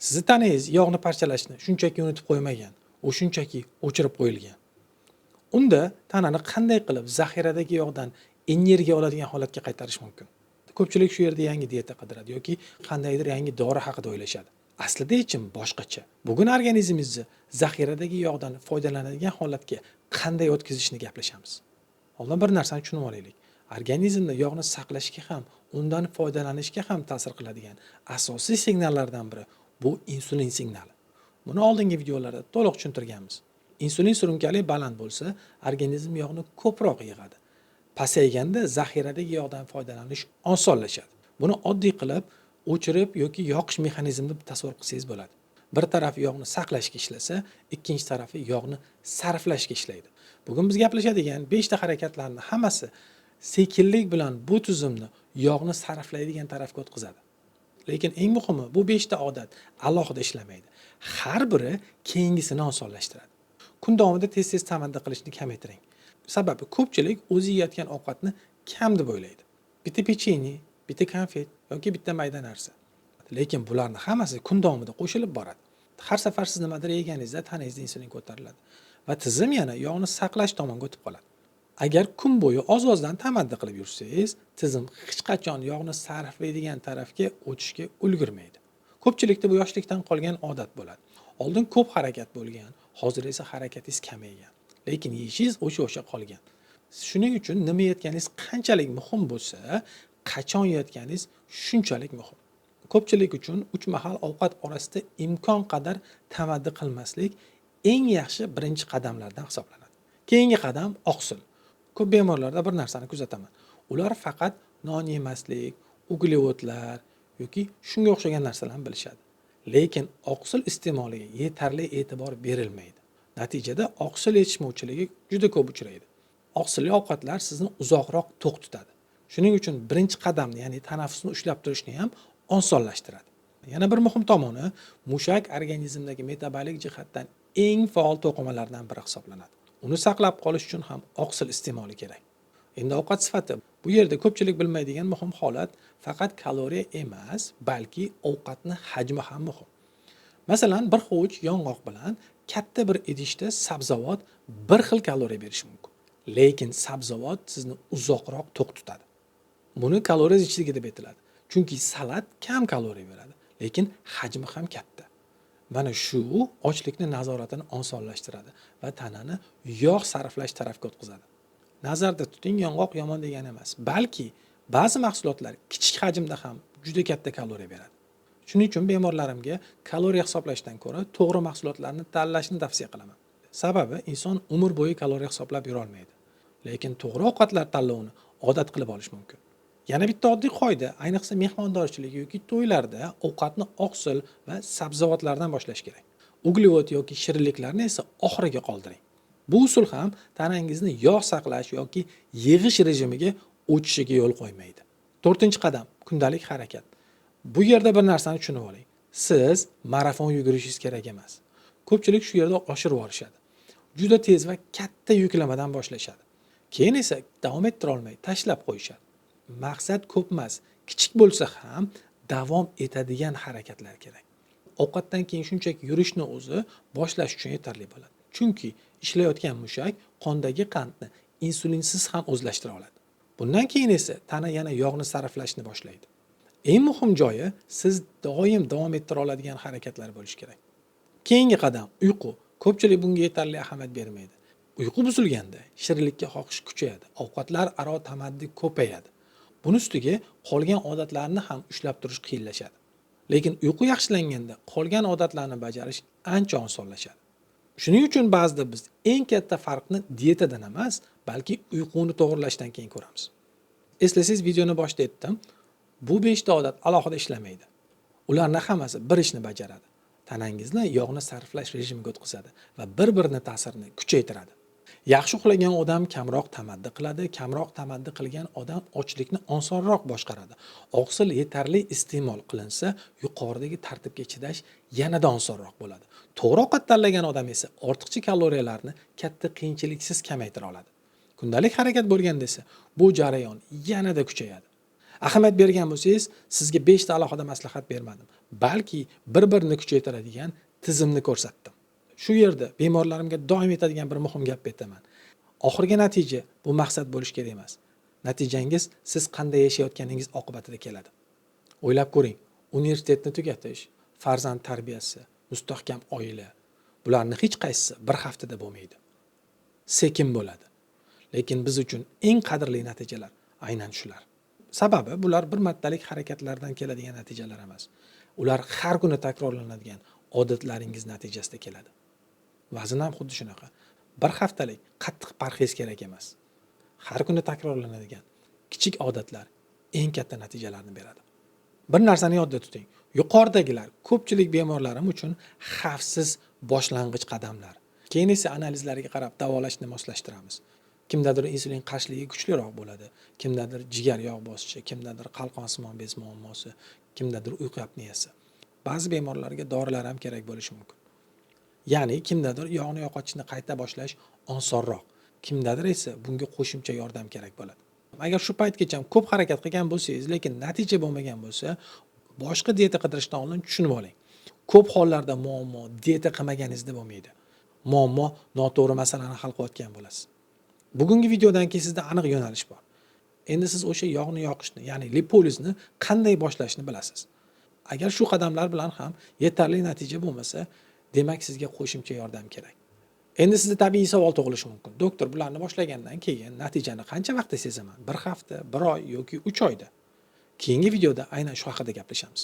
Sizni tanangiz yog'ni parchalashni shunchaki unutib qo'ymagan, u shunchaki o'chirib qo'yilgan. Unda tanani qanday qilib zaxiradagi yog'dan energiya oladigan holatga qaytarish mumkin? Ko'pchilik shu yerda yangi dieta qidiradi yoki qandaydir yangi dori haqida o'ylashadi. Aslida yechim boshqacha. Bugun organizmingizni zaxiradagi yog'dan foydalanadigan holatga qanday o'tkazishni gaplashamiz. Oldin bir narsani tushunib olaylik. Organizmda yog'ni saqlashga ham, undan foydalanishga ham ta'sir qiladigan asosiy signallardan biri bu insulin signali. Buni oldingi videolarda to'liq tushuntirganmiz. Insulin surunkali baland bo'lsa, organizm yog'ni ko'proq yig'adi. Pasayganda zaxiradagi yog'dan foydalanish osonlashadi. Buni oddiy qilib o'chirib yoki yoqish mexanizmi deb tasavvur qilsangiz bo'ladi. Bir tarafi yog'ni saqlashga ishlasa, ikkinchi tarafi yog'ni sarflashga ishlaydi. Bugun biz gaplashadigan 5 ta harakatlarni hammasi sekinlik bilan bu tizimni yog'ni sarflaydigan tarafga o'tkazadi. Lekin eng muhimi, bu 5 ta odat alohida ishlamaydi. Har biri keyingisini osonlashtiradi. Kun davomida tez-tez tamaddi qilishni kamaytiring. Sababi ko'pchilik o'zi yeyotgan ovqatni kam deb o'ylaydi. Bitta pechenye, bitta konfet yoki bitta mayda narsa. Lekin bularni hammasi kun davomida qo'shilib boradi. Har safar siz nimadir yeganingizda tanangizda insulin ko'tariladi va tizim yana yog'ni saqlash tomonga o'tib qoladi. Agar kun bo'yi oz-ozdan tamaddi qilib yursangiz, tizim hech qachon yog'ni sarflaydigan tarafga o'tishga ulgurmaydi. Ko'pchilikda bu yoshlikdan qolgan odat bo'ladi. Oldin ko'p harakat bo'lgan, hozir esa harakatingiz kamaygan. Lekin yeyishingiz o'sha qolgan. Shuning uchun nima yeyotganingiz qanchalik muhim bo'lsa, qachon yeyotganingiz shunchalik muhim. Ko'pchilik uchun 3 mahal ovqat orasida imkon qadar tamaddi qilmaslik eng yaxshi birinchi qadamlardan hisoblanadi. Keyingi qadam oqsil. Ko'p bemorlarda bir narsani kuzataman. Ular faqat non yemaslik, uglevodlar yoki shunga o'xshagan narsalarni bilishadi. Lekin oqsil iste'moliga yetarli e'tibor berilmaydi. Natijada oqsil yetishmovchiligi juda ko'p uchraydi. Oqsilli ovqatlar sizni uzoqroq to'q tutadi. Shuning uchun birinchi qadamni, ya'ni tanaffusni ushlab turishni ham osonlashtiradi. Yana bir muhim tomoni, mushak organizmdagi metabolik jihatdan eng faol to'qimalardan biri hisoblanadi. Uni saqlab qolish uchun ham oqsil iste'moli kerak. Endi ovqat sifati. Bu yerda ko'pchilik bilmaydigan muhim holat faqat kaloriya emas, balki ovqatni hajmi ham muhim. Masalan, bir hovuch yong'oq bilan katta bir idishda sabzavot bir xil kaloriya berishi mumkin. Lekin sabzavot sizni uzoqroq to'q tutadi. Buni kaloriya zichligi deb aytiladi. Chunki salat kam kaloriya beradi, lekin hajmi ham katta. Mana shu ochlikni nazoratini osonlashtiradi va tanani yog' sarflash tarafga o'tkazadi. Nazarda tuting, yong'oq yomon degani emas, balki ba'zi mahsulotlar kichik hajmda ham juda katta kaloriya beradi. Shuning uchun bemorlarimga kaloriya hisoblashdan ko'ra to'g'ri mahsulotlarni tanlashni tavsiya qilaman. Sababi inson umr bo'yi kaloriya hisoblab yura olmaydi. Lekin to'g'ri ovqatlar tanlovini odat qilib olish mumkin. Yana bitta oddiy qoida, ayniqsa mehmondorchilik yoki to'ylarda ovqatni oqsil va sabzavotlardan boshlash kerak. Uglevod yoki shirinliklarni esa oxiriga qoldiring. Bu usul ham tanangizni yog' saqlash yoki yig'ish rejimiga o'tishiga yo'l qo'ymaydi. 4-qadam kundalik harakat. Bu yerda bir narsani tushunib oling. Siz marafon yugurishingiz kerak emas. Ko'pchilik shu yerda oshirib yuborishadi. Juda tez va katta yuklamadan boshlashadi. Keyin esa davom ettira olmay tashlab qo'yishadi. Maqsad ko'p emas, kichik bo'lsa ham davom etadigan harakatlar kerak. Ovqatdan keyin shunchaki yurishni o'zi boshlash uchun yetarli bo'ladi. Chunki ishlayotgan mushak qondagi qandni insulinsiz ham o'zlashtira oladi. Bundan keyin esa tana yana yog'ni sarflashni boshlaydi. Eng muhim joyi, siz doim davom ettira oladigan harakatlar bo'lishi kerak. Keyingi qadam uyqu. Ko'pchilik bunga yetarli ahamiyat bermaydi. Uyqu buzilganda shirinlikka xohish kuchayadi, ovqatlar aro tamaddi ko'payadi. Buni ustiga qolgan odatlarni ham ushlab turish qiyinlashadi. Lekin uyqu yaxshilanganda qolgan odatlarni bajarish ancha osonlashadi. Shuning uchun ba'zida biz eng katta farqni dietadan emas, balki uyquni to'g'rilashdan keyin ko'ramiz. Eslasangiz, videoni boshida aytdim, bu 5 ta odat alohida ishlamaydi. Ularning hammasi bir ishni bajaradi. Tanangizni yog'ni sarflash rejimiga o'tkazadi va bir-birini ta'sirini kuchaytiradi. Yaxshi uxlagan odam kamroq tamaddi qiladi, kamroq tamaddi qilgan odam ochlikni osonroq boshqaradi. Oqsil yetarli iste'mol qilinsa, yuqoridagi tartibga chidash yanada osonroq bo'ladi. To'g'ri ovqat tanlagan odam esa ortiqcha kaloriyalarni katta qiyinchiliksiz kamaytira oladi. Kundalik harakat bo'lganda esa bu jarayon yanada kuchayadi. Ahamiyat bergan bo'lsangiz, sizga 5 ta alohida maslahat bermadim, balki bir birini kuchaytiradigan tizimni ko'rsatdim. Shu yerda bemorlarimga doim aytadigan bir muhim gap aytaman. Oxirgi natija bu maqsad bo'lishi kerak emas. Natijangiz siz qanday yashayotganingiz oqibatida keladi. O'ylab ko'ring, universitetni tugatish, farzand tarbiyasi, mustahkam oila, bularni hech qaysisi bir haftada bo'lmaydi. Sekin bo'ladi. Lekin biz uchun eng qadrli natijalar aynan shular. Sababi bular bir martalik harakatlardan keladigan natijalar emas. Ular har kuni takrorlanadigan odatlaringiz natijasida keladi. Vazn ham xuddi shunaqa. Bir haftalik qattiq parhez kerak emas. Har kuni takrorlanadigan kichik odatlar eng katta natijalarni beradi. Bir narsani yodda tuting. Yuqoridagilar ko'pchilik bemorlarim uchun xavfsiz boshlang'ich qadamlar. Keyin esa analizlarga qarab davolashni moslashtiramiz. Kimdadir insulin qarshiligi kuchliroq bo'ladi, kimdadir jigar yog' bosishi, kimdadir qalqonsimon bez muammosi, kimdadir uyqu apneyasi. Ba'zi bemorlarga dorilar ham kerak bo'lishi mumkin. Ya'ni kimdadir yog'ni yo'qotishni qayta boshlash osonroq, kimdadir esa bunga qo'shimcha yordam kerak bo'ladi. Agar shu paytgacha ko'p harakat qilgan bo'lsangiz, lekin natija bo'lmagan bo'lsa, boshqa dieta qidirishdan oldin tushunib oling. Ko'p hollarda muammo dieta qilmaganingizda bo'lmaydi. Muammo noto'g'ri masalani hal qilayotgan bo'lasiz. Bugungi videodan keyin sizda aniq yo'nalish bor. Endi siz o'sha yog'ni yoqishni, ya'ni lipolizni qanday boshlashni bilasiz. Agar shu qadamlar bilan ham yetarli natija bo'lmasa, demak sizga qo'shimcha yordam kerak. Endi sizda tabiiy savol tug'ilishi mumkin. Doktor, bularni boshlagandan keyin natijani qancha vaqtda sezaman? Bir hafta, bir oy yoki 3 oyda? Keyingi videoda aynan shu haqida gaplashamiz.